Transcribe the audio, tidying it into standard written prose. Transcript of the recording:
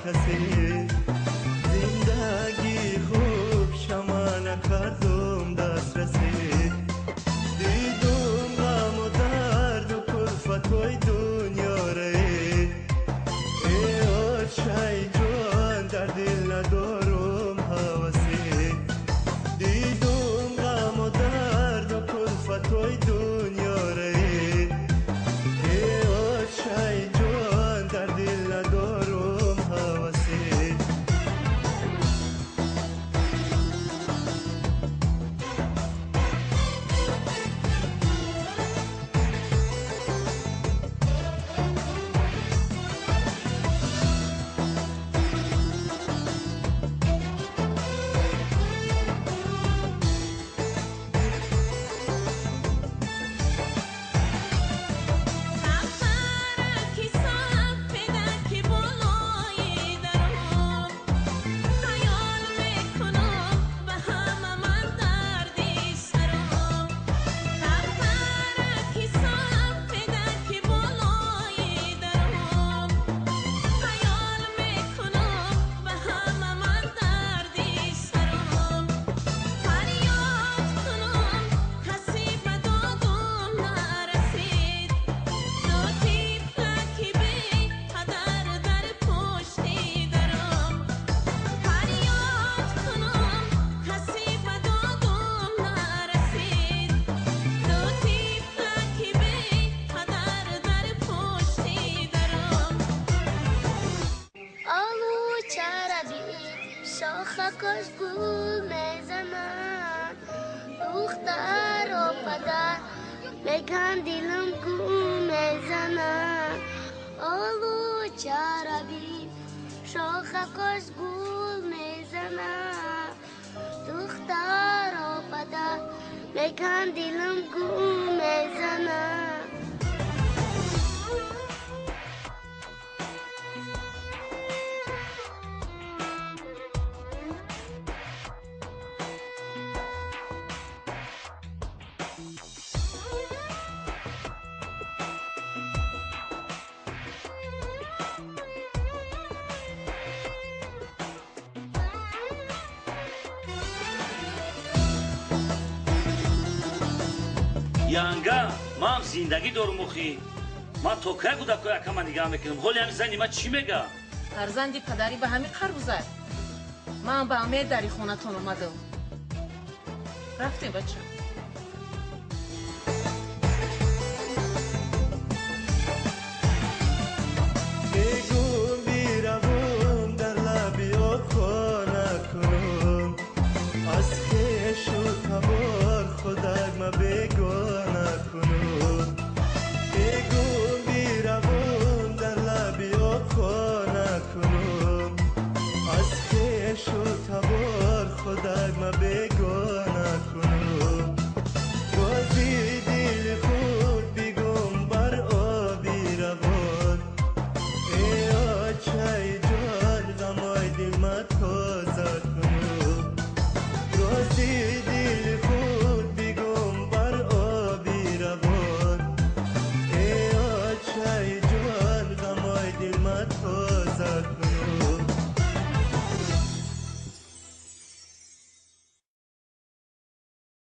касе. Зиндагӣ хуб шама накардум дастрасе. Дидум ғаму дарду кулфатҳои дунёре. Э очай ҷон, дар дил надорум ҳавасе. Дидум ғаму дарду кулфатҳои дунёре. Э очай ҷон, дар дил надорум ҳавасе. Тафараки сафедаки болои даром, хаёл мекунам ба ҳама ман дарди саром. Тафараки сафедаки болои даром, хаёл мекунам ба ҳама ман дарди саром. Фарёд кунам, касе ба додум нарасид. Ду тифлаки бепадар дар пушти даром. Фарёд кунам, касе ба додум нарасид. Ду тифлаки бепадар дар пушти даром. Олу чараби шохакош гул мезанад, духтаро падар меган дилам гум мезанад. Олу чараби шохакош гул мезанад, духтаро падар меган дилам гум мезанад. Янга, ман зиндагӣ дорум охи. Ман то кай кӯдакҳои акама нигаҳ мекунам? Ҳоли ҳами зани ман чӣ мега? Фарзанди падарӣ ба ҳамин қаргузар. Ман ба умед дари хонатон омадам. Рафтем, бача. Бегум биравум, дар лаби обхона кунум. Аз хешу табор худак ма бегона кунум. Бегум биравум, дар лаби обхона кунум. Аз хешу табор худак ма бегона кунум. Рози дили худ бигум бар оби равон. Э очай ҷон, ғамои дил ма тоза кунум. Рози дили худ бигум бар оби равон. Э очай ҷон, ғамои дил ма тоза кунум.